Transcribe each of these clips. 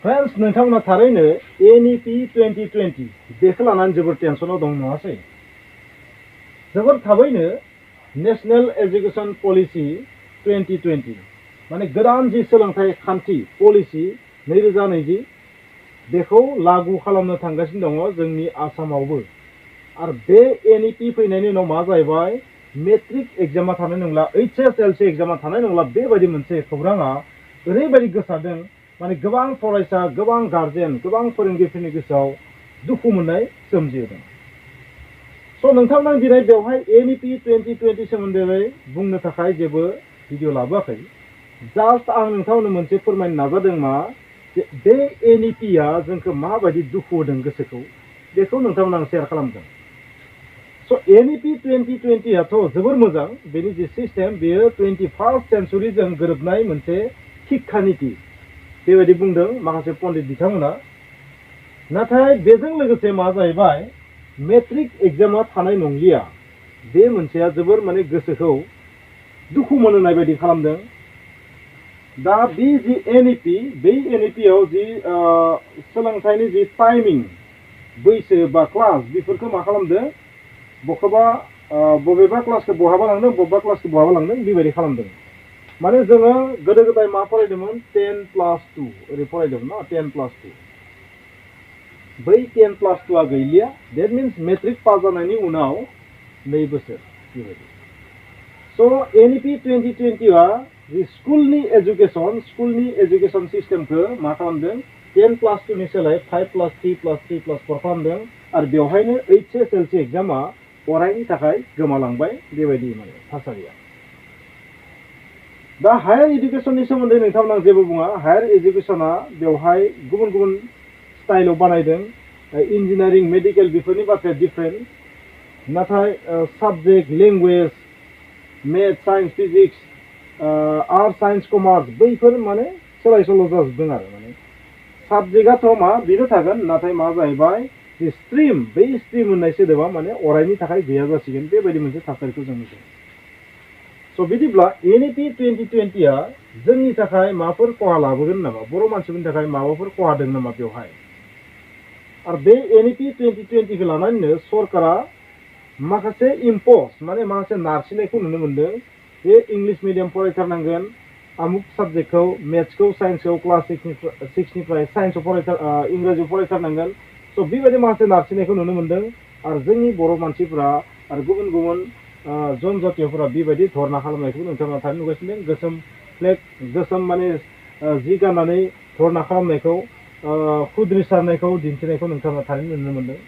friends नोंथांमोना थारैनो NEP-2020 बेखौ लानानै जोबोर टेनसनाव दं नङासै जोबोर थाबैनो नेशनेल एजुकेशन पलिसि 2020 माने गोदान जि सोलोंथाइ खान्थि पलिसि 2020 बेखौ लागु खालामनो थांगासिनो दङ जोंनि आसामावबो आरो बे NEP फैनायनि उनाव मा जाहैबाय मेट्रिक एग्जामा थानाय नंला HSLC एग्जामा थानाय नंला बेबायदि मोनसे खौराङा ओरैबायदि गोसारदों माने गोबां फरायसा गोबां गार्जेन गोबां फोरोंगिरिफोरनि गोसोआव दुखु मोननाय सोमजिहोदों स' नोंथांमोना दिनै बेवहाय NEP-2020 सोमोन्दै बुंनो थाखाय जेबो भिडिअ लाबोआखै जास्ट आं नोंथांमोननो मोनसे फोरमायनो नाजादों मा बे NEP-आ जोंखौ माबायदि दुखु होदों गोसोखौ बेखौ नोंथांमोना आं शेयार खालामदों स' NEP-2020 आथ' जोबोर मोजां बेनि जि सिस्टेम बेयो 21st सेन्चुरिजों गोरोबनाय मोनसे शिक्षा नीति बेबायदि बुंदों माखासे पण्डित बिथांमोना नाथाय बेजों लोगोसे मा जाहैबाय मेट्रिक एग्जामा थानाय नंलिया बे मोनसेया जोबोर माने गोसोखौ दुखु मोनहोनाय बायदि खालामदों दा बे जि NEP बे NEP-आव जि सोलोंथाइनि जि टाइमिं बैसो बा क्लास बेफोरखौ मा खालामदों बबेबा क्लासखौ बहाबा लांदों बबेबा क्लासखौ बहाबा लांदों बेबायदि खालामदों माने जोङो गोदो गोदाय मा फरायदोंमोन 10+2 ओरै फरायदोंमोन ना 10+2 बै 10+2आ गैलिया देट मिन्स मेट्रिक पास जानायनि उनाव 2 बोसोर बेबायदि स' NEP-2020 आ जि स्कुलनि एजुकेशन सिस्टेमखौ मा खालामदों 10+2 नि सोलाय 5+3+3+4 खालामदों आरो बेवहायनो HSLC एग्जामा अरायनि थाखाय गोमालांबाय बेबायदि माने थासारिया दा हायार इडुकेशननि सोमोन्दै नोंथांमोना जेबो बुङा हायार इडुकेशना बेवहाय गुबुन गुबुन स्टाइलाव बानायदों इन्जिनियारिं मेडिकेल बेफोरनि बाथ्राया डिफरेन्ट नाथाय साबजेक्ट लेंगुवेज मेथ science physics art science commerce बैफोर माने सोलाय सोल' जाजोबदों आरो माने साबजेक्टआथ' मा बेनो थागोन नाथाय मा जाहैबाय जे स्ट्रिम बै स्ट्रिम होननाय सोदोबा माने अरायनि थाखाय गैया जासिगोन बेबायदि मोनसे थासारिखौ जों नुदों स' बिदिब्ला NEP-2020 आ जोंनि थाखाय माबाफोर खहा लाबोगोन नामा बर' मानसिफोरनि थाखाय माबाफोर खहा दं नामा बेवहाय आरो बे NEP-2020 खौ लानानैनो सरकारा माखासे इम्प'ज माने माखासे नारसिननायखौ नुनो मोनदों बे इंलिश मिडियाम फरायथारनांगोन आमुक साबजेक्टखौ मेथ्सखौ साइन्सखौ क्लास 6निफ्राय साइन्सआव इंराजियाव फरायथारनांगोन स' बेबायदि माखासे नारसिननायखौ नुनो मोनदों आरो जोंनि बर' मानसिफोरा आरो गुबुन गुबुन जनजातिफोरा बेबायदि धरना खालामनायखौ नोंथाङा थारैनो नुगासिनो दं गोसोम फ्लेग गोसोम माने जि गाननानै धरना खालामनायखौ खुद्रिसारनायखौ दिन्थिनायखौ नोंथाङा थारैनो नुनो मोनदों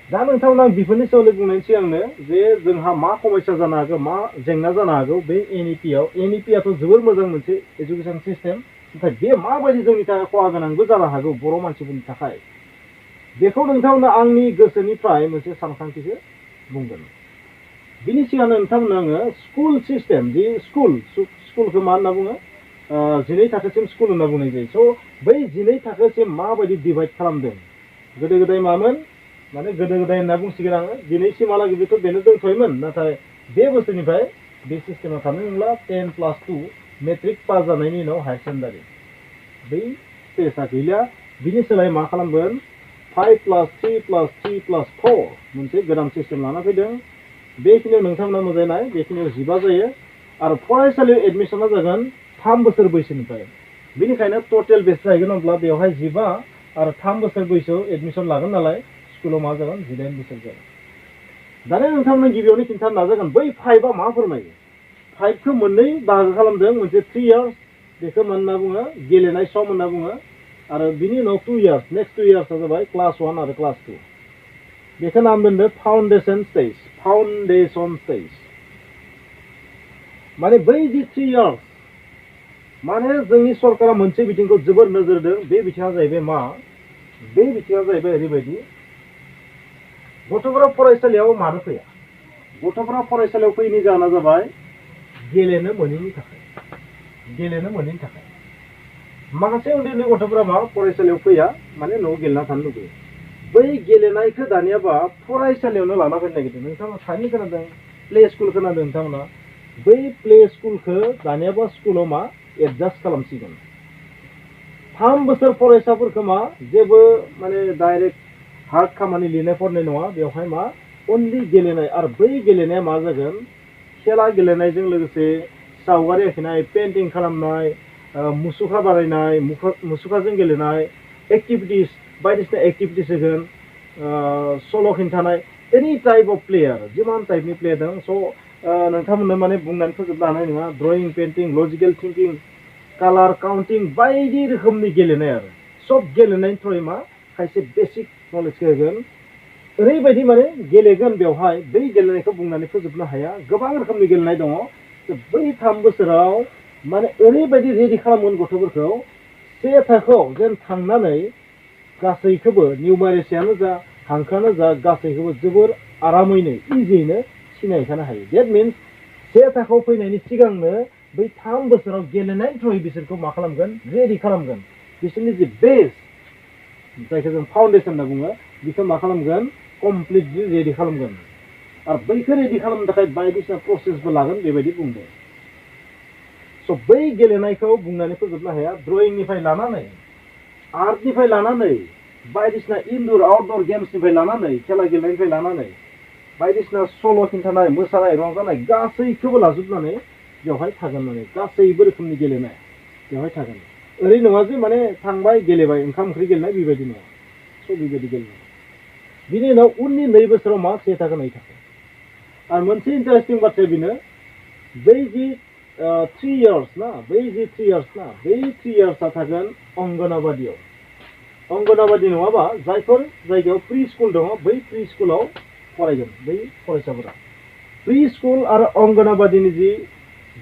दा नोंथांमोना बेफोरनि सोमोन्दै बुंनायनि सिगांनो जे जोंहा मा समस्या जानो हागौ मा जेंना जानो हागौ बे NEP-आथ' जोबोर मोजां मोनसे एजुकेशन सिस्टेम नाथाय बे माबायदि जोंनि थाखाय खहा गोनांबो जानो हागौ बर' मानसिफोरनि थाखाय बेखौ नोंथांमोना आंनि गोसोनिफ्राय मोनसे सानखांथिखौ बुंगोन बिनि सिगां नोंथांमोना आङो स्कुल सिस्टेम जि स्कुलखौ मा होनना बुङो 12 थाखोसिम स्कुल होनना बुंनाय जायो स' बै 12 थाखोसिम माबायदि डिभाइड खालामदों गोदो गोदाय मामोन माने गोदो गोदाय होनना बुंसिगोन आङो दिनैसिमहालागै बेथ' बेनो दोनथ'योमोन नाथाय बे बोसोरनिफ्राय बे सिस्टेमा थानो नंला 10+2 मेट्रिक पास जानायनि उनाव हायार सेकेन्डारि बै स्टेजआ गैला बिनि सोलाय मा खालामगोन 5+3+3+4 मोनसे गोदान सिस्टेम लाना फैदों बेखिनियाव नोंथांमोना मोजाङै बेखिनियाव 15 जायो आरो फरायसालियाव एडमिसना जागोन 3 बोसोर बैसोनिफ्राय बेनिखायनो टटेल बेसे जाहैगोन होनब्ला बेवहाय 15 आरो 3 बोसोर बैसोआव एडमिसन लागोन नालाय स्कुलाव मा जागोन 18 बोसोर जागोन दानिया नोंथांमोना गिबियावनो खिन्थानो नाजागोन बै 5आ मा फोरमायो 5खौ मोननै बाहागो खालामदों मोनसे 3 इयार्स बेखौ मा होनना बुङो गेलेनाय सम होनना बुङो आरो बिनि उनाव 2 इयार्स नेक्स्ट 2 इयार्सआ जाबाय क्लास 1 आरो क्लास 2 बेखौ नाम दोनदों फाउन्डेसन स्टेज माने बै जि 3 इयार्स माने जोंनि सरकारा मोनसे बिथिंखौ जोबोर नोजोर होदों बे बिथिङा जाहैबाय मा बे बिथिङा जाहैबाय ओरैबायदि गथ'फोरा फरायसालियाव मानो फैया गथ'फोरा फरायसालियाव फैयैनि जाहोना जाबाय गेलेनो मोनैनि थाखाय माखासे उन्दै उन्दै गथ'फोरा मा फरायसालियाव फैया माने न'आव गेलेना थानो लुबैयो बै गेलेनायखौ दानियाबा फरायसालियावनो लाना फैनो नागिरदों नोंथांमोना थारैनो खोनादों प्ले स्कुल खोनादों नोंथांमोना बै प्ले स्कुलखौ दानियाबा स्कुलाव मा एडजास्ट खालामसिगोन 3 बोसोर फरायसाफोरखौ मा जेबो माने डाइरेक्ट हार्ड खामानि लिरनाय फरायनाय नङा बेवहाय मा अनलि गेलेनाय आरो बै गेलेनाया मा जागोन खेला गेलेनायजों लोगोसे सावगारि आखिनाय पेन्टिं खालामनाय मुसुखा बानायनाय मुसुखाजों गेलेनाय एक्टिभिटिस बायदिसिना एक्टिभिटिस होगोन सल' खिन्थानाय एनि टाइप अफ प्लेयार जिमान टाइपनि प्लेयार दं स' नोंथांमोननो माने बुंनानै फोजोबनो हानाय नङा ड्रयिं पेन्टिं लजिकेल थिंकिं कालार काउन्टिं बायदि रोखोमनि गेलेनाय आरो सब गेलेनायनि थ्रुयै मा खायसे बेसिक नलेजखौ होगोन ओरैबायदि माने गेलेगोन बेवहाय बै गेलेनायखौ बुंनानै फोजोबनो हाया गोबां रोखोमनि गेलेनाय दङ बै 3 बोसोराव माने ओरैबायदि रेडि खालामगोन गथ'फोरखौ से थाखोआव जेन थांनानै गासैखौबो निउमारेसियानो जा हांखोआनो जा गासैखौबो जोबोर आरामैनो इजियैनो सिनायखानो हायो डेट मिन्स से थाखोआव फैनायनि सिगांनो बै 3 बोसोराव गेलेनाय थ्रुयै बिसोरखौ मा खालामगोन रेडि खालामगोन बिसोरनि जि बेस जायखौ जों फाउन्डेसन होनना बुङो बेखौ मा खालामगोन कमप्लिटलि रेडि खालामगोन आरो बैखौ रेडि खालामनो थाखाय बायदिसिना प्रसेसबो लागोन बेबायदि बुंदों स' बै गेलेनायखौ बुंनानै फोजोबनो हाया ड्रयिंनिफ्राय लानानै आर्टनिफ्राय लानानै बायदिसिना इनडोर आउटडोर गेम्सनिफ्राय लानानै खेला गेलेनायनिफ्राय लानानै बायदिसिना सल' खिन्थानाय मोसानाय रंजानाय गासैखौबो लाजोबनानै बेवहाय थागोन माने गासैबो रोखोमनि गेलेनाय बेवहाय थागोन ओरै नङा जे माने थांबाय गेलेबाय ओंखाम ओंख्रि गेलेनाय बेबायदि नङा स' बेबायदि गेलेनाय बिनि उनाव उननि 2 बोसोराव मा 1 थाखो 2 थाखो आरो मोनसे इन्टारेस्टिं बाथ्राया बेनो बै जि 3 इयार्स ना बै जि 3 इयार्स ना बै 3 इयार्सआ थागोन अंगनाबादि नङाबा जायफोर जायगायाव प्रि स्कुल दङ बै प्रि स्कुलाव फरायगोन बै फरायसाफोरा प्रि स्कुल आरो अंगनाबादिनि जि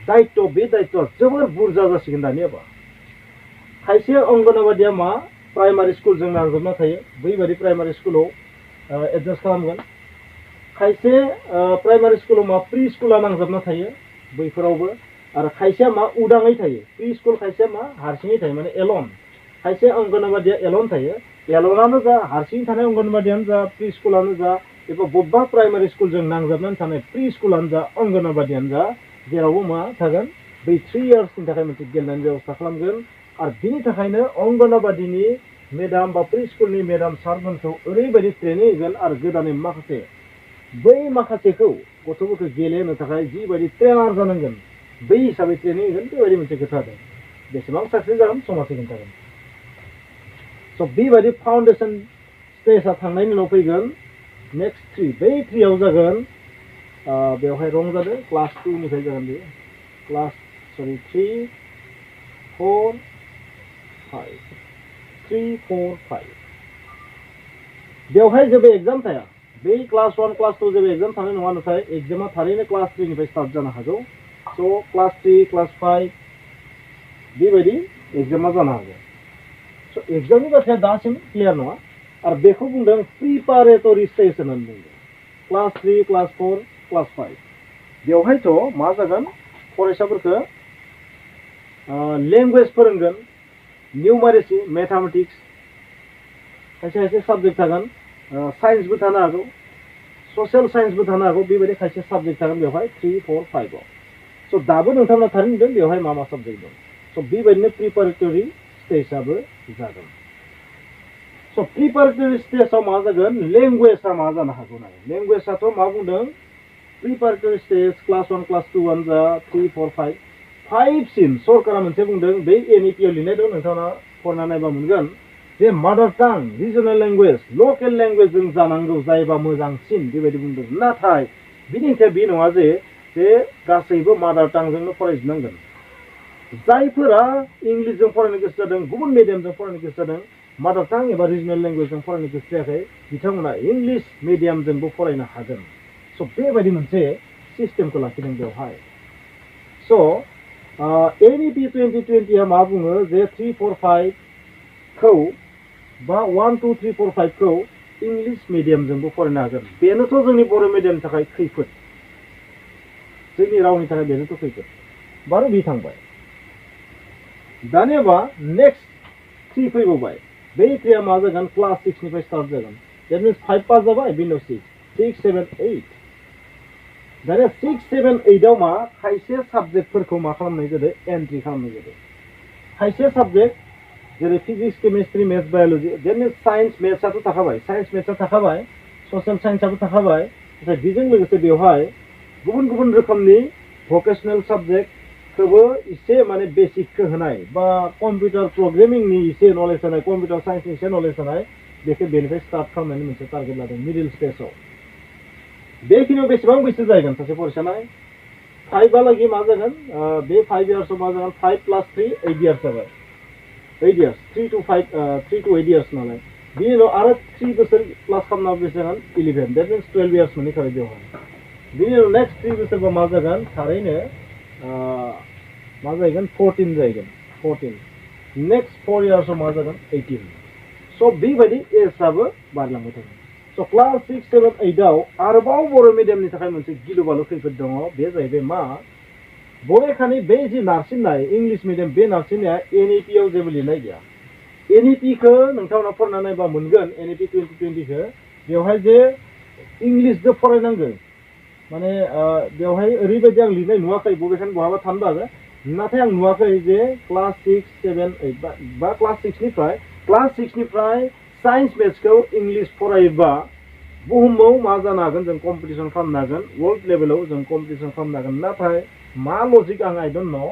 दायित्व बे दायित्वआ जोबोर बुरजा जासिगोन दानियाबा खायसे अंगनाबादिया मा प्राइमारि स्कुलजों नांजाबना थायो बैबायदि प्राइमारि स्कुलाव एडजास्ट खालामगोन खायसे प्राइमारि स्कुलाव मा प्रि स्कुला नांजाबना थायो बैफोरावबो आरो खायसेया मा उदाङै थायो प्रि स्कुल खायसेया मा हारसिङै थायो माने एलन खायसे अंगनाबादिया एलन थायो एलनानो जा हारसिङै थानाय अंगनबादियानो जा प्रि स्कुलानो जा एबा बबेबा प्राइमारि स्कुलजों नांजाबनानै थानाय प्रि स्कुलानो जा अंगनाबादियानो जा जेरावबो मा थागोन बै 3 इयार्सनि थाखाय मोनसे गेलेनायनि बेबस्था खालामगोन आरो बिनि थाखायनो अंगनाबादिनि मेडाम बा प्रि स्कुलनि मेडाम सारमोनखौ ओरैबायदि ट्रेनिं होगोन आरो गोदानै माखासे बै माखासेखौ गथ'फोरखौ गेलेहोनो थाखाय जिबायदि ट्रेनार जानांगोन बै हिसाबै ट्रेनिं होगोन बेबायदि मोनसे खोथा दं बेसेबां साक्सेस जागोन समाजै खोन्थागोन स' बेबायदि फाउन्डेसन स्टेजआ थांनायनि उनाव फैगोन नेक्स्ट 3 बै 3आव जागोन बेवहाय रं जादों क्लास 2 निफ्राय जागोन बेयो क्लास 3 4 5 3 4 5 बेवहाय जेबो एग्जाम थाया बै क्लास 1 क्लास 2 जेबो एग्जाम थानाय नङा नाथाय एग्जामा थारैनो क्लास 3 निफ्राय स्टार्ट जानो हागौ स' क्लास 3 क्लास 5 बेबायदि एग्जामा जानो हागौ स' एग्जामनि बाथ्राया दासिम क्लियार नङा आरो बेखौ बुंदों प्रिपारेटरि स्टेज होननानै बुंदों क्लास 3 क्लास 4 क्लास 5 बेवहायथ' मा जागोन फरायसाफोरखौ लेंगुवेज फोरोंगोन निउमारेसि मेथामेटिक्स खायसे खायसे साबजेक्ट थागोन साइन्सबो थानो हागौ ससियेल साइन्सबो थानो हागौ बेबायदि खायसे साबजेक्ट थागोन बेवहाय 3 4 5आव स' दाबो नोंथांमोना थारैनो नुदों बेवहाय मा मा साबजेक्ट दं स' बेबायदिनो प्रिपारेटरि स्टेजआबो जागोन स' प्रिपारेटरि स्टेजआव मा जागोन लेंगुवेजआ मा जानो हागौ नालाय लेंगुवेजआथ' मा बुंदों प्रिपारेटरि स्टेज क्लास 1 क्लास 2 आनो जा 3 4 5 5 सिम सरकारा मोनसे बुंदों बै NEP-आव लिरनाय दं नोंथाङा फरायना नायबा मोनगोन जे मादार टां रिजनेल लेंगुवेज लकेल लेंगुवेजजों जानांगौ जायोबा मोजांसिन बेबायदि बुंदों नाथाय बिनि ओंथिया बे नङा जे गासैबो मादार टांजोंनो फरायजोबनांगोन जायफोरा इंलिसजों फरायनो गोसो जादों गुबुन मिडियामजों फरायनो गोसो जादों मादार टां एबा रिजनेल लेंगुवेजजों फरायनो गोसो जायाखै बिथांमोना इंलिस मिडियामजोंबो फरायनो हागोन स' बेबायदि मोनसे सिस्टेमखौ लाखिदों बेवहाय स' NEP-2020 मा बुङो जे 3 4 5 खौ बा 1 2 3 4 5 खौ इंलिस मिडियामजोंबो फरायनो हागोन बेनोथ' जोंनि बर' मिडियामनि थाखाय खैफोद जोंनि रावनि थाखाय बेनोथ' खैफोद बारो बि थांबाय दानियाबा नेक्स्ट 3 फैबावबाय बै 3आ मा जागोन क्लास 6 निफ्राय स्टार्ट जागोन दैट मिन्स 5 पास जाबाय बिनि उनाव 6 7 8 दानिया 6 7 8आव मा खायसे साबजेक्टफोरखौ मा खालामनाय जादों एन्ट्रि खालामनाय जादों खायसे साबजेक्ट जेरै फिजिक्स केमिस्ट्रि मेथ्स बाय'लजि देन साइन्स मेथ्सआथ' थाखाबाय साइन्स मेथ्सआ थाखाबाय ससियेल साइन्सआबो थाखाबाय नाथाय बेजों लोगोसे बेवहाय गुबुन गुबुन रोखोमनि भकेसनेल साबजेक्टखौबो एसे माने बेसिकखौ होनाय बा कम्पिउटार प्रग्रामिंनि एसे नलेज होनाय कम्पिउटार साइन्सनि एसे नलेज होनाय बेखौ बेनिफ्राय स्टार्ट खालामनायनि मोनसे टारगेट लादों मिडिल स्टेजआव बेखिनियाव बेसेबां बैसो जागोन सासे फरायसाना 5हालागै मा जागोन बे 5 इयार्सआव मा जागोन 5 + 3 8 इयार्स जाबाय 8 इयार्स 3 to 8 इयार्स नालाय बिनि उनाव आरो 3 बोसोर प्लास खालामना बेसे जागोन 11 देट मिन्स 12 इयार्स मोनहैखाबाय बेवहाय बिनि उनाव नेक्स्ट 3 बोसोरबा मा जागोन थारैनो मा जाहैगोन 14 जाहैगोन 14 नेक्स्ट 4 इयार्सआव मा जागोन 18 स' बेबायदि एजआबो बारलांबाय थागोन स' क्लास 6, 7, 8आव आरोबाव बर' मिडियामनि थाखाय मोनसे गिलु बालु खैफोद दङ बे जाहैबाय मा बबेखानि बे जि नारसिननाय इंलिश मिडियाम बे नारसिननाया NEP-आव जेबो लिरनाय गैया NEP-खौ नोंथांमोना फरायना नायबा मोनगोन NEP 2020-खौ बेवहाय जे इंलिशजों फरायनांगौ माने बेवहाय ओरैबायदि आं लिरनाय नुवाखै बबेखानि बहाबा थानो हागौ नाथाय आं नुवाखै जे क्लास 6, 7, 8 बा क्लास 6निफ्राय साइन्स मेथ्सखौ इंलिश फरायोबा बुहुमाव मा जानो हागोन जों कम्पिटिसन खालामनो हागोन वर्ल्ड लेभेलाव जों कम्पिटिसन खालामनो हागोन नाथाय मा लजिक आं आइ डन्ट नो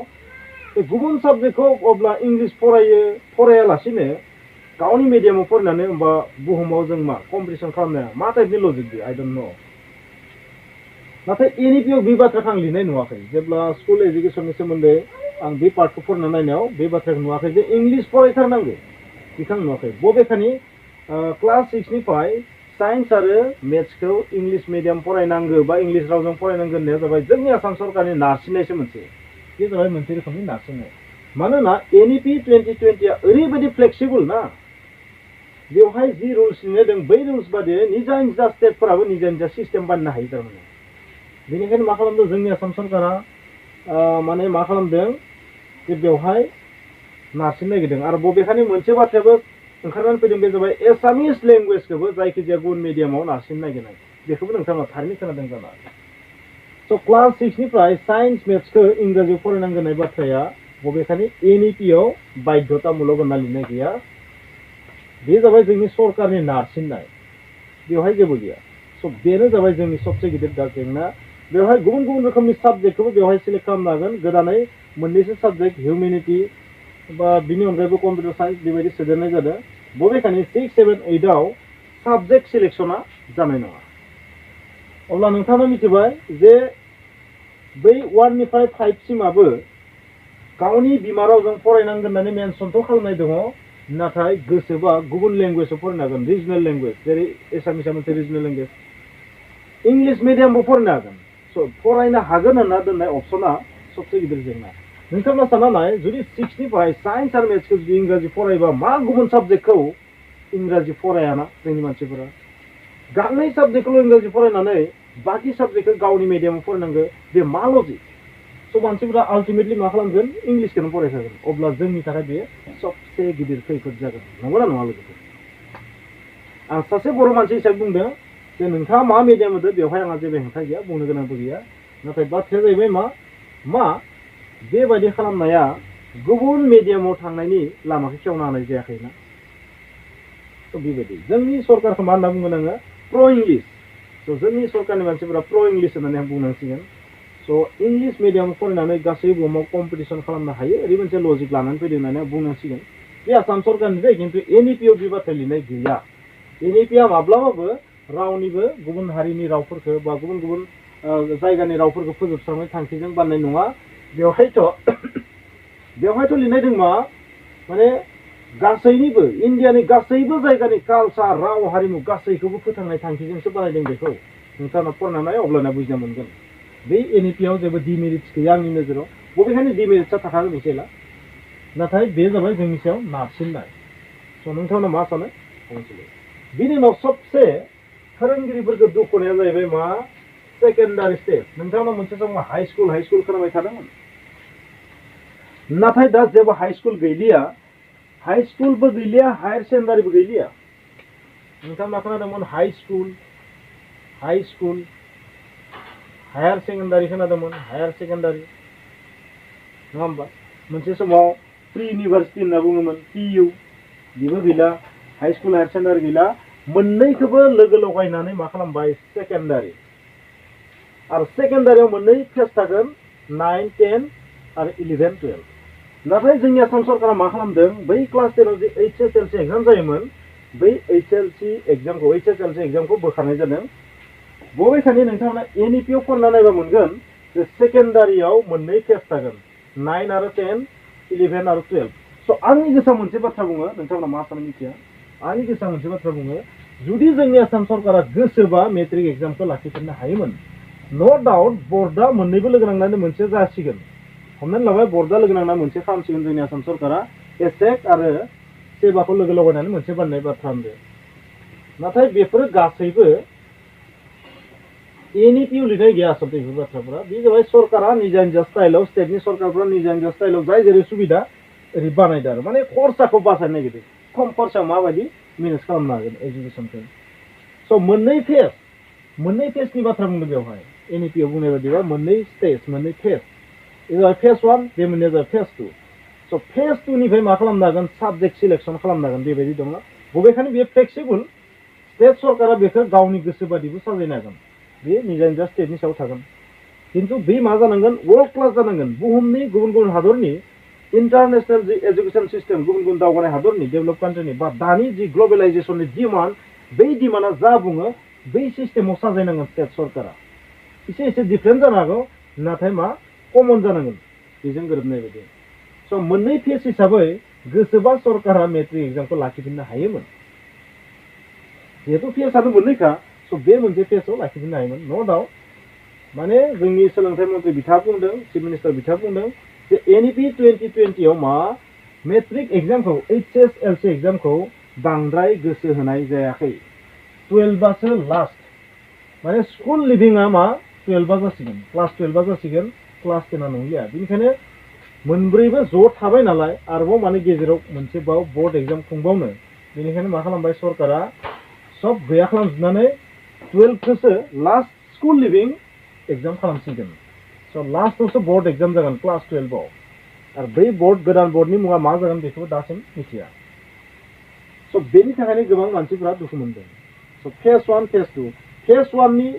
बे गुबुन साबजेक्टखौ अब्ला इंलिश फरायालासिनो गावनि मिडियामाव फरायनानै होमबा बुहुमाव जों मा कम्पिटिसन खालामनो हाया मा टाइपनि लजिक बे आइ डन्ट नो नाथाय NEP-आव बे बाथ्राखौ आं लिरनाय नुवाखै जेब्ला स्कुल एजुकेसननि सोमोन्दै आं बे पार्टखौ फरायना नायनायाव बे बाथ्राखौ नुवाखै जे इंलिश फरायथारनांगौ बेखौ आं नुवाखै बबेखानि क्लास 6निफ्राय साइन्स आरो मेथ्सखौ इंलिश मिडियाम फरायनांगौ बा इंलिश रावजों फरायनांगौ होननाया जाबाय जोंनि आसाम सरकारनि नारसिननायसो मोनसे बे जाबाय मोनसे रोखोमनि नारसिननाय मानोना NEP 2020-आ ओरैबायदि फ्लेक्सिबल ना बेवहाय जि रुल्स लिरनाय बै रुल्स बादियै निजा निजा स्टेटफोराबो निजा निजा सिस्टेम बानायनो हायो थारमाने बेनिखायनो मा खालामदों जोंनि आसाम सरकारा माने मा खालामदों जे बेवहाय नारसिन नागिरदों आरो बबेखानि मोनसे बाथ्रायाबो ओंखारनानै फैदों बे जाबाय एसामिस लेंगुवेजखौबो जायखिजाया गुबुन मिडियामाव नारसिन नागिरनाय बेखौबो नोंथाङा थारैनो खोनादों जानो स' क्लास 6निफ्राय साइन्स मेथ्सखौ इंराजियाव फरायनांगौ होननाय बाथ्राया बबेखानि NEP-आव बाध्यतामूलक होनना लिरनाय गैया बे जाबाय जोंनि सरकारनि नारसिननाय बेवहाय जेबो गैया स' बेनो जाबाय जोंनि सबसे गिदिर दा जेंना बेवहाय गुबुन गुबुन रोखोमनि साबजेक्टखौबो बेवहाय सिलेक्ट खालामनो हागोन गोदानै मोननैसो साबजेक्ट हिउमेनिटी बा बिनि अनगायैबो कम्पिउटार साइन्स बेबायदि सोदेरनाय जादों बबेखानि 6, 7, 8आव साबजेक्ट सिलेक्सना जानाय नङा अब्ला नोंथाङा मिथिबाय जे बै 1निफ्राय 5सिमाबो गावनि बिमा रावजों फरायनांगोन होननानै मेनसनथ' खालामनाय दङ नाथाय गोसोबा गुबुन लेंगुवेजाव फरायनो हागोन रिजनेल लेंगुवेज जेरै एसामिसआ मोनसे रिजनेल लेंगुवेज इंलिश मिडियामबो फरायनो हागोन स' फरायनो हागोन होनना दोननाय अपसना सबसे गिदिर जेंना नोंथाङा सानना नाय जुदि 6निफ्राय साइन्स आरो मेथ्सखौ जुदि इंराजि फरायबा मा गुबुन साबजेक्टखौ इंराजि फरायाना जोंनि मानसिफोरा गांनै साबजेक्टखौल' इंराजि फरायनानै बाखि साबजेक्टखौ गावनि मिडियामाव फरायनांगौ बे मा लजिक स' मानसिफोरा आल्टिमेटलि मा खालामगोन इंलिसखौनो फरायखागोन अब्ला जोंनि थाखाय बे सबसे गिदिर खैफोद जागोन नंगौना नङा लोगोफोर आं सासे बर' मानसि हिसाबै बुंदों जे नोंथाङा मा मिडियाम होदो बेवहाय आंहा जेबो हेंथा गैया बुंनो गोनांबो गैया नाथाय बाथ्राया जाहैबाय मा बेबायदि खालामनाया गुबुन मिडियामाव थांनायनि लामाखौ खेवना होनाय जायाखैना स' बेबायदि जोंनि सरकारखौ मा होनना बुंगोन आङो प्र' इंलिश स' जोंनि सरकारनि मानसिफोरा प्र' इंलिश होननानै आं बुंनांसिगोन स' इंलिश मिडियाम फरायनानै गासै बुहुमाव कम्पिटिसन खालामनो हायो ओरै मोनसे लजिक लानानै फैदों होननानै आं बुंनांसिगोन बे आसाम सरकारनिफ्राय खिन्थु NEP-आव बे बाथ्रा लिरनाय गैया NEP-आ माब्लाबाबो रावनिबो गुबुन हारिनि रावफोरखौ बा गुबुन गुबुन जायगानि रावफोरखौ फोजोबस्रांनाय थांखिजों बानायनाय नङा बेवहायथ' लिरनाय दं मा माने गासैनिबो इण्डियानि गासैबो जायगानि कालचार राव हारिमु गासैखौबो फोथांनाय थांखिजोंसो बानायदों बेखौ नोंथाङा फरायनानै अब्लाना बुजिना मोनगोन बै NEP-आव जेबो डिमेरिट्स गैया आंनि नोजोराव बबेखानि डिमेरिट्सआ थाखागोन एसेला नाथाय बे जाबाय जोंनि सायाव नारसिननाय स' नोंथांमोना मा सानो बिनि उनाव सबसे फोरोंगिरिफोरखौ दुखु होनाया जाहैबाय मा सेकेन्डारि स्टेज नोंथांमोना मोनसे समाव हाइ स्कुल खोनाबाय थादोंमोन नाथाय दा जेबो हाइ स्कुल गैलिया हाइ स्कुलबो गैलिया हायार सेकेन्डारिबो गैलिया नोंथांमोना खोनादोंमोन हाइ स्कुल हायार सेकेन्डारि खोनादोंमोन हायार सेकेन्डारि नङा होमबा मोनसे समाव प्रि इउनिभार्सिटि होनना बुङोमोन PU बेबो गैला हाई स्कुल हायार सेकेन्डारि गैला मोननैखौबो लोगो लगायनानै मा खालामबाय सेकेन्डारि आरो सेकेन्डारियाव मोननै फेज थागोन 9, 10 आरो 11, 12 नाथाय जोंनि आसाम सरकारा मा खालामदों बै क्लास 10आव जे HSLC एग्जाम जायोमोन बै HSLC एग्जामखौ बोखारनाय जादों बबेखानि नोंथांमोना NEP आव फरायना नायबा मोनगोन जे सेकेन्डारियाव मोननै फेज थागोन 9 आरो 10, 11 आरो 12 स' आंनि गोसोआव मोनसे बाथ्रा बुङो नोंथांमोना मा सानो मिथिया आंनि गोसोआव मोनसे बाथ्रा बुङो जुदि जोंनि आसाम सरकारा गोसोबा मेट्रिक एग्जामखौ लाखिफिननो हायोमोन नो डाउट बर्डआ मोननैबो लोगो नांनानै मोनसे जासिगोन हमनानै लाबाय बर्डआ लोगो नांना मोनसे खालामसिगोन जोंनि आसाम सरकारा एसेक आरो सेबाखौ लोगो लगायनानै मोनसे बानायनाय बाथ्रा होनदों नाथाय बेफोरो गासैबो NEP आव लिरनाय गैया आसलते बेफोर बाथ्राफोरा बे जाबाय सरकारा निजा निजा स्टाइलाव स्टेटनि सरकारफोरा निजा निजा स्टाइलाव जाय जेरै सुबिदा ओरै बानायदों आरो माने खरसाखौ बासायनो नागिरदों खम खरसायाव माबायदि मेनेज खालामनो हागोन एजुकेसनखौ स' मोननै फेजनि बाथ्रा बुंदों बेवहाय NEP आव बुंनाय बायदिबा मोननै स्टेज मोननै फेज बे जाबाय फेज 1 बे मोननैया जाबाय फेज 2 स' फेज 2 निफ्राय मा खालामनो हागोन साबजेक्ट सिलेक्सन खालामनो हागोन बेबायदि दङ बबेखानि बेयो फ्लेक्सिबल स्टेट सरकारा बेखौ गावनि गोसो बादिबो साजायनो हागोन बे निजा निजा स्टेटनि सायाव थागोन खिन्थु बे मा जानांगोन वर्ल्ड क्लास जानांगोन बुहुमनि गुबुन गुबुन हादरनि इन्टारनेशनेल जि एजुकेसन सिस्टेम गुबुन गुबुन दावगानाय हादरनि डेभेलप कान्ट्रिनि बा दानि जि ग्लबेलाइजेसननि डिमान्ड बै डिमान्डआ जा बुङो बै सिस्टेमाव साजायनांगोन स्टेट सरकारा एसे डिफारेन्ट जानो हागौ नाथाय मा कमन जानांगोन बेजों गोरोबनाय बायदि स' मोननै फेज हिसाबै गोसोबा सरकारा मेट्रिक एग्जामखौ लाखिफिननो हायोमोन जिहेतु फेजआनो मोननैखा स' बे मोनसे फेजआव लाखिफिननो हायोमोन नो डाउट माने जोंनि सोलोंथाइ मन्थ्रि बिथाङा बुंदों चिफ मिनिस्टार बिथाङा बुंदों जे NEP 2020 आव मा मेट्रिक एग्जामखौ HSLC एग्जामखौ बांद्राय गोसो होनाय जायाखै 12 लास्ट माने स्कुल लिभिंआ मा 12 जासिगोन क्लास 12 जासिगोन क्लास 10 नंलिया बेनिखायनो मोनब्रैबो ज' थाबाय नालाय आरोबाव माने गेजेराव मोनसे बाव बोर्ड एग्जाम खुंबावनो बेनिखायनो मा खालामबाय सरकारा सब गैया खालामजोबनानै 12खौसो लास्ट स्कुल लिभिं एग्जाम खालामसिगोन स' लास्टआवसो बोर्ड एग्जाम जागोन क्लास 12 आव आरो बै गोदान बोर्डनि मुङा मा जागोन बेखौ दासिम मिथिया स' बेनि थाखायनो गोबां मानसिफोरा दुखु मोनदों स' फेज 1 फेज 2 फेज 1 नि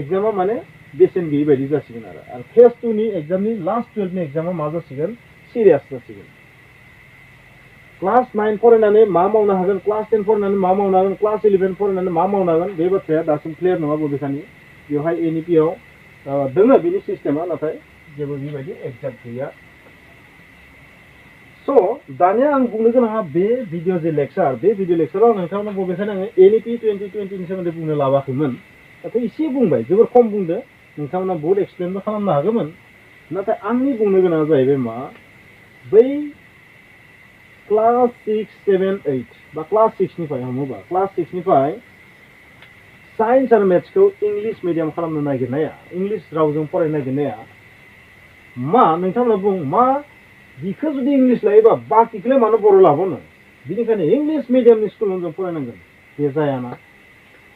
एग्जामा माने बेसेन गैयै बायदि जासिगोन आरो फेज 2 नि एग्जामनि लास्ट 12 नि एग्जामा मा जासिगोन सिरियास जासिगोन क्लास 9 फरायनानै मा मावनो हागोन क्लास 10 फरायनानै मा मावनो हागोन क्लास 11 फरायनानै मा मावनो हागोन बे बाथ्राया दासिम क्लियार नङा बबेखानि बेवहाय NEP आव दोङो बिनि सिस्टेमा नाथाय जेबो बेबायदि एक्जाक्ट गैया स' दानिया आं बुंनो गोनाङा बे भिडिअ जे लेक्चार बे भिडिअ लेक्चाराव नोंथांमोना बबेखानि आङो NEP 2020 नि सोमोन्दै बुंनो लाबाखैमोन नाथाय एसे बुंबाय जोबोर खम बुंदो नोंथांमोना बहुद एक्सप्लेनबो खालामनो हागौमोन नाथाय आंनि बुंनो गोनाङा जाहैबाय मा बै क्लास 6, 7, 8 बा क्लास 6 निफ्राय हमोबा क्लास 6 निफ्राय साइन्स आरो मेथ्सखौ इंलिश मिडियाम खालामनो नागिरनाया इंलिश रावजों फरायनो नागिरनाया मा नोंथांमोना बुं मा बिखौ जुदि इंलिश लायोबा बाखिखौलाय मानो बर' लाबावनो बिनिखायनो इंलिश मिडियामनि स्कुलाव जों फरायनांगोन बे जायाना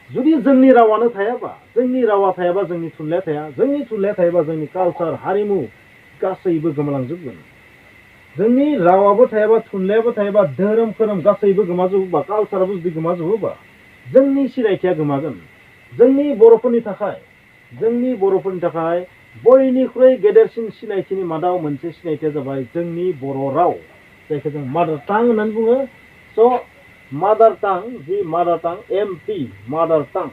जुदि जोंनि रावानो थायाबा जोंनि रावा थायाबा जोंनि थुनलाइया थाया जोंनि थुनलाइया थायाबा जोंनि कालचार हारिमु गासैबो गोमालांजोबगोन जोंनि रावाबो थायाबा थुनलाइयाबो थायाबा धोरोम खोरोम गासैबो गोमाजोबोबा कालचाराबो जुदि गोमाजोबोबा जोंनि सिनायथिया गोमागोन जोंनि बर'फोरनि थाखाय बयनिख्रुइ गेदेरसिन सिनायथिनि मादाव मोनसे सिनायथिया जाबाय जोंनि बर' राव जायखौ जों मादार टां होननानै बुङो स' मादार टां जि मादार टां MP मादार टां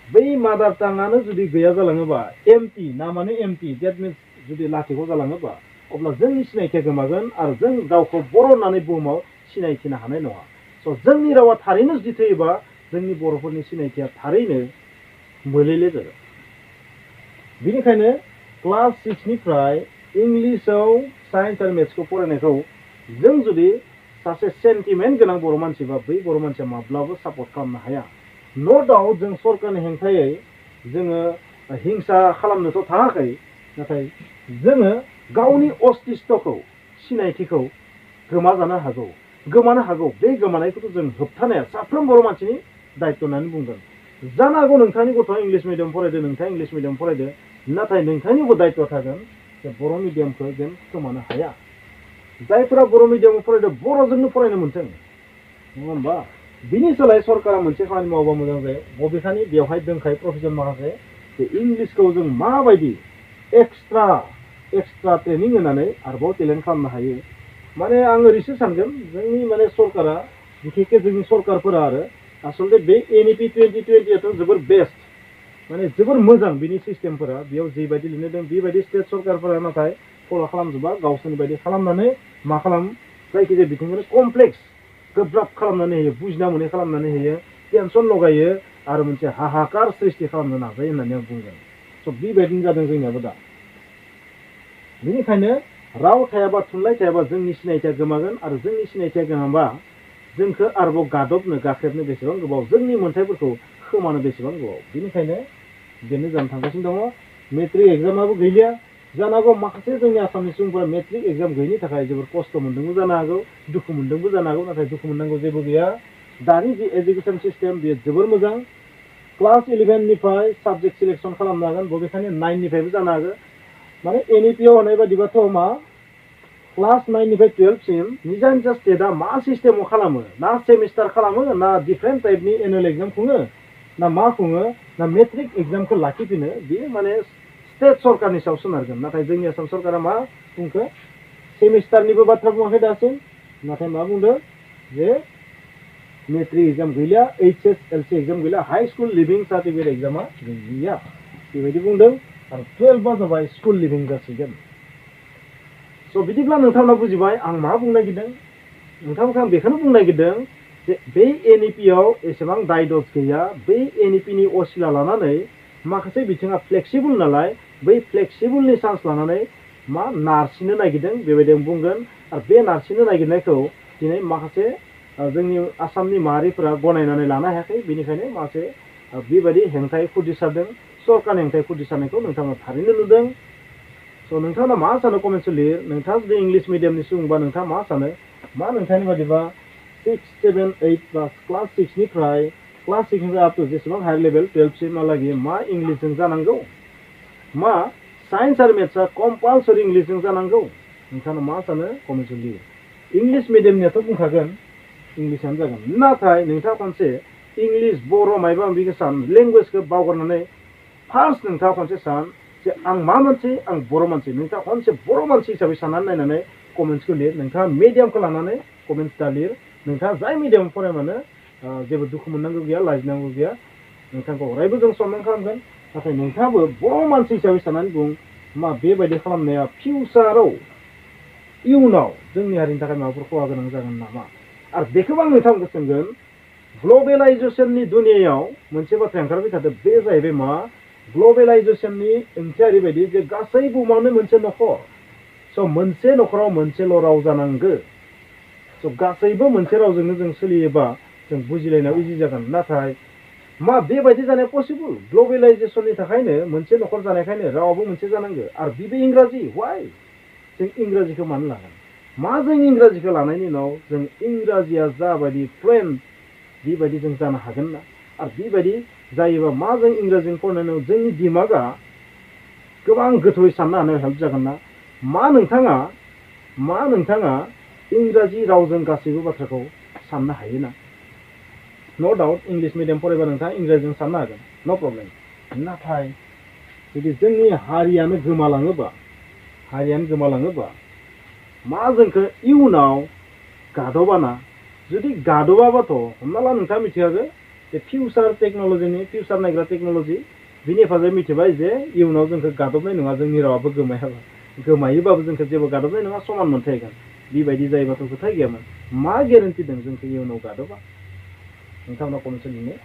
बै मादार टाङानो जुदि गैया जालाङोबा MP नामानो MP देट मिन्स जुदि लाथिख' जालाङोबा अब्ला जोंनि सिनायथिया गोमागोन आरो जों गावखौ बर' होननानै बुहुमाव सिनायथिनो हानाय नङा स' जोंनि रावा थारैनो जुदि थैयोबा जोंनि बर'फोरनि सिनायथिया थारैनो मोलेले जागोन बेनिखायनो क्लास 6 निफ्राय इंलिशआव साइन्स आरो मेथ्सखौ फरायनायखौ जों जुदि सासे सेन्टिमेन्ट गोनां बर' मानसिबा बै बर' मानसिया माब्लाबो सापर्ट खालामनो हाया नो डाउट जों सरकारनि हेंथायै जोङो हिंसा खालामनोथ' थाङाखै नाथाय जोङो गावनि अस्तित्वखौ सिनायथिखौ गोमानो हागौ बे गोमानायखौथ' जों होबथानाया साफ्रोम बर' मानसिनि दायित्व होननानै बुंगोन जानो हागौ नोंथांनि गथ'आ इंलिश मिडियाम फरायदो नोंथाङा इंलिश मिडियाम फरायदो नाथाय नोंथांनिबो दायित्व थागोन जे बर' मिडियामखौ जों खोमानो हाया जायफोरा बर' मिडियामाव फरायदों बर'जोंनो फरायनो मोनथों नङा होमबा बिनि सोलाय सरकारा मोनसे खामानि मावोबा मोजां जायो बबेखानि बेवहाय दोनखायो प्रफेसन माखासे जे इंलिसखौ जों माबायदि एक्सट्रा ट्रेनिं होनानै आरोबाव टेलेन्ट खालामनो हायो माने आं ओरैसो सानगोन जोंनि माने सरकारा बिखेखके जोंनि सरकारफोरा आरो आसलते बे NEP 2020 आथ' जोबोर बेस्ट माने जोबोर मोजां बिनि सिस्टेमफोरा बेयाव जेबायदि लिरनाय दं बेबायदि स्टेट सरकारफोरा नाथाय फल' खालामजोबा गावसोरनि बायदि खालामनानै मा खालाम जायखिजाया बिथिंखौनो कमप्लेक्स गोब्राब खालामनानै होयो बुजिना मोनै खालामनानै होयो टेनसन लगायो आरो मोनसे हाहाकार सृष्टि खालामनो नाजायो होननानै आं बुंगोन स' बेबायदिनो जादों जोंनियाबो दा बेनिखायनो राव थायाबा थुनलाइ थायाबा जोंनि सिनायथिया गोमागोन आरो जोंनि सिनायथिया गोमाबा जोंखौ आरोबाव गादबनो गाख्रेबनो बेसेबां गोबाव जोंनि मोन्थायफोरखौ खोमानो बेसेबां गोबाव बेनिखायनो बेनो जानो थांगासिनो दङ मेट्रिक एग्जामाबो गैलिया जानो हागौ माखासे जोंनि आसामनि सुबुंफोरा मेट्रिक एग्जाम गैयिनि थाखाय जोबोर खस्थ' मोन्दोंबो जानो हागौ दुखु मोन्दोंबो जानो हागौ नाथाय दुखु मोननांगौ जेबो गैया दानि जि एजुकेसन सिस्टेम बेयो जोबोर मोजां क्लास 11निफ्राय साबजेक्ट सिलेक्सन खालामनो हागोन बबेखानि 9निफ्रायबो जानो हागौ माने NEP-आव होनाय बादिबाथ' मा क्लास 9निफ्राय 12सिम निजा निजा स्टेटआ मा सिस्टेमाव खालामो ना सेमिस्टार खालामो ना डिफारेन्ट टाइपनि एनुवेल एग्जाम खुङो ना मा खुङो ना मेट्रिक एग्जामखौ लाखिफिनो बेयो माने स्टेट सरकारनि सायाव सोनारगोन नाथाय जोंनि आसाम सरकारा मा बुंखो सेमिस्टारनिबो बाथ्रा बुङाखै दासिम नाथाय मा बुंदों जे मेट्रिक एग्जाम गैलिया HSLC एग्जाम गैलिया हाई स्कुल लिभिं सार्टिफिकेट एग्जामा गैलिया बेबायदि बुंदों आरो 12 जाबाय स्कुल लिभिं जासिगोन स' बिदिब्ला नोंथांमोना बुजिबाय आं मा बुंनो नागिरदों नोंथांमोनखौ आं बेखौनो बुंनो नागिरदों जे बे NEP-आव एसेबां दाय दस गैया बै NEP-नि असिला लानानै माखासे बिथिङा फ्लेक्सिबल नालाय बै फ्लेक्सिबलनि चान्स लानानै मा नारसिननो नागिरदों बेबायदि आं बुंगोन आरो बे नारसिननो नागिरनायखौ दिनै माखासे जोंनि आसामनि माहारिफोरा गनायनानै लानो हायाखै बेनिखायनो माखासे बेबायदि हेंथायै खुदिसारदों सरकारनि हेंथायै खुदिसारनायखौ नोंथांमोना थारैनो नुदों स' नोंथाङा मा सानो कमेन्टआव लिर नोंथाङा जुदि इंलिस मिडियामनि सुबुंबा नोंथाङा मा सानो मा नोंथांनि बादिबा 6, 7, 8 बा क्लास 6निफ्राय क्लास 6निफ्राय आप टु जेसेबां हायार लेभेल 12सिमहालागै मा इंलिसजों जानांगौ मा साइन्स आरो मेथ्सआ कम्पालसरि इंलिसजों जानांगौ नोंथाङा मा सानो कमेन्टआव लिर इंलिस मिडियामनियाथ' बुंखागोन इंलिसानो जागोन नाथाय नोंथाङा खनसे इंलिस बर' मायबा माबिखौ सान लेंगुवेजखौ बावगारनानै फार्स्ट नोंथाङा खनसे सान जे आं मा मानसि आं बर' मानसि नोंथाङा खनसे बर' मानसि हिसाबै साननानै नायनानै कमेन्ट्सखौ लिर नोंथाङा मिडियामखौ लानानै कमेन्ट्स दा लिर नोंथाङा जाय मिडियाम फरायबानो जेबो दुखु मोननांगौ गैया लाजिनांगौ गैया नोंथांखौ अरायबो जों सनमान खालामगोन नाथाय नोंथाङाबो बर' मानसि हिसाबै साननानै बुं मा बेबायदि खालामनाया फिउचाराव इयुनाव जोंनि हारिनि थाखाय माबाफोर खहा गोनां जागोन नामा आरो बेखौबो आं नोंथांखौ सोंगोन ग्लबेलाइजेसननि दुनियायाव मोनसे बाथ्रा ओंखारबाय थादों बे जाहैबाय मा ग्लबेलाइजेसननि ओंथिया ओरैबायदि जे गासै बुहुमावनो मोनसे न'खर स' मोनसे न'खराव मोनसेल' राव जानांगौ स' गासैबो मोनसे रावजोंनो जों सोलियोबा जों बुजिलायनायाव इजि जागोन नाथाय मा बेबायदि जानाया पसिबल ग्लबेलाइजेसननि थाखायनो मोनसे न'खर जानायखायनो रावाबो मोनसे जानांगौ आरो बेबो इंराजि वाइ जों इंराजिखौ मानो लागोन मा जों इंराजिखौ लानायनि उनाव जों इंराजिया जाबायदि फ्लुएन्ट बेबायदि जों जानो हागोन ना आरो बेबायदि जायोबा मा जों इंराजिजों फरायनायाव जोंनि दिमागा गोबां गोथौयै साननो हानायाव हेल्प जागोन ना मा नोंथाङा इंराजि रावजों गासैबो बाथ्राखौ साननो हायो ना न' डाउट इंलिस मिडियाम फरायबा नोंथाङा इंराजिजों साननो हागोन न' प्रब्लेम नाथाय जुदि जोंनि हारियानो गोमालाङोबा मा जोंखौ इयुनाव गादबाना जुदि गादबाबाथ' हमना ला नोंथाङा मिथिखागो जे फिउचार नायग्रा टेक्न'लजि बिनि हेफाजाबै मिथिबाय जे इयुनाव जोंखौ गादबनाय नङा जोंनि रावाबो गोमायोबाबो जोंखौ जेबो गादबनाय नङा समान मोनथायगोन बेबायदि जायोबाथ' खोथा गैयामोन मा गेरेन्टि दं जोंखौ इयुनाव गादबा नोंथांमोना कमेन्टआव लिरनो